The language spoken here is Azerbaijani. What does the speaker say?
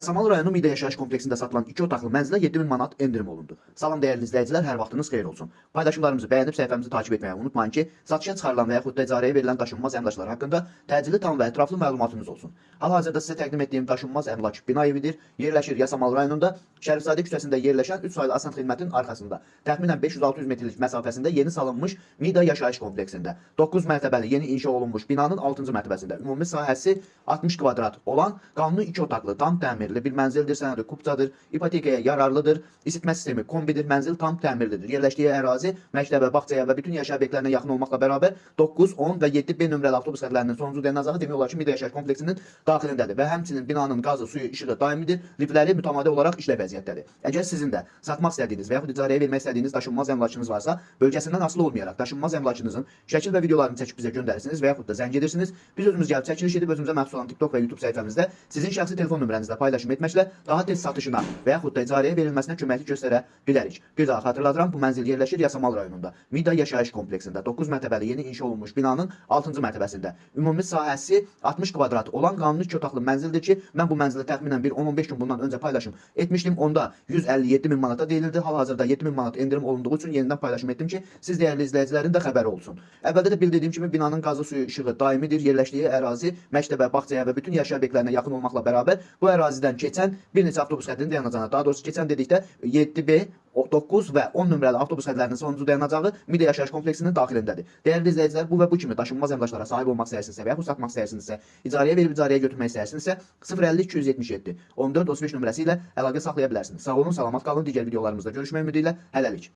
Yasamal rayonu Mida yaşayış kompleksində satılan 2 otaqlı mənzilə 7000 manat endirim olundu. Salam dəyərli izləyicilər, hər vaxtınız xeyir olsun. Paylaşımlarımızı bəyənib səhifəmizi takip etməyi unutmayın ki, satışa çıxarılan və yaxud da icarəyə verilən daşınmaz əmlaklar haqqında təcili, tam və ətraflı məlumatınız olsun. Hal-hazırda sizə təqdim etdiyim daşınmaz əmlak bina evidir. Yerləşir Yasamal rayonunda Şərifzadə küçəsində yerləşən 3 saylı asan xidmətin arxasında. Təxminən 500-600 metrlik məsafəsində yeni salınmış Mida yaşayış kompleksində 9 mərtəbəli yeni inşa olunmuş binanın 6-cı mərtəbəsində ümumi sahəsi 60 kvadrat olan qanuni 2 otaqlı tam təmirli bir mənzildir. Sənədi kupçadır, ipotekaya yararlıdır, isitmə sistemi kombidir, mənzil tam təmirlidir. Yerləşdiyi ərazi məktəbə, bağçaya və bütün yaşayış obyektlərinə yaxın olmaqla bərabər 9, 10 və 7B nömrəli avtobus xətlərinin sonuncu dayanacağı demək olar ki, Mida yaşayış kompleksinin daxilindədir və həmçinin binanın qazı, suyu, işığı daimidir, liftləri mütəmadi olaraq işləv vəziyyətdədir. Əgər sizin də satmaq istədiyiniz və yaxud icarəyə vermək istədiyiniz daşınmaz əmlakınız varsa, bölgəsindən asılı olmayaraq daşınmaz əmlakınızın şəkil və videolarını çəkib bizə göndərirsiniz və yaxud da zəng edirsiniz. Biz özümüz gəlib çəkiliş edib özümüzə məxsus olan TikTok və YouTube səhifəmizdə sizin şəxsi telefon nömrənizlə paylaşım etməklə daha tez satışına və yaxud da icarəyə verilməsinə köməklik göstərə bilərik. Bir daha xatırladıram, bu mənzil yerləşir Yasamal rayonunda, Mida yaşayış kompleksində 9 mərtəbəli yeni inşa olunmuş binanın 6-cı mərtəbəsində. Ümumi sahəsi 60 kvadrat olan qanuni 2 otaqlı mənzildir ki, mən bu mənzili təxminən bir 10-15 gün bundan öncə paylaşım etmişdim. Onda 157 min manata deyilirdi. Hal-hazırda 7 min manat endirim olunduğu üçün yenidən paylaşım etdim ki, siz dəyərli izləyicilərin də xəbəri olsun. Əvvəldə də bildiyim kimi binanın qazı, suyu, işığı daimidir. Yerləşdiyi ərazi məktəbə, bağçaya və bütün yaşayış obyektlərinə yaxın olmaqla bərabər bu ərazidən keçən bir neçə avtobus xəttinin dayanacağına, daha doğrusu keçən dedikdə 7B, 9 və 10 nömrəli avtobus xətlərinin sonuncu dayanacağı Mida yaşayış kompleksinin daxilindədir. Dəyərli izləyicilər, bu və bu kimi daşınmaz əmlaklara sahib olmaq istəyirsinizsə və yaxud satmaq istəyirsinizsə, icarəyə verib icarəyə götürmək istəyirsinizsə 050 277 14 35 nömrəsi ilə əlaqə saxlaya bilərsiniz. Sağ olun, salamat qalın. Digər videolarımızda görüşmək ümidi ilə hələlik.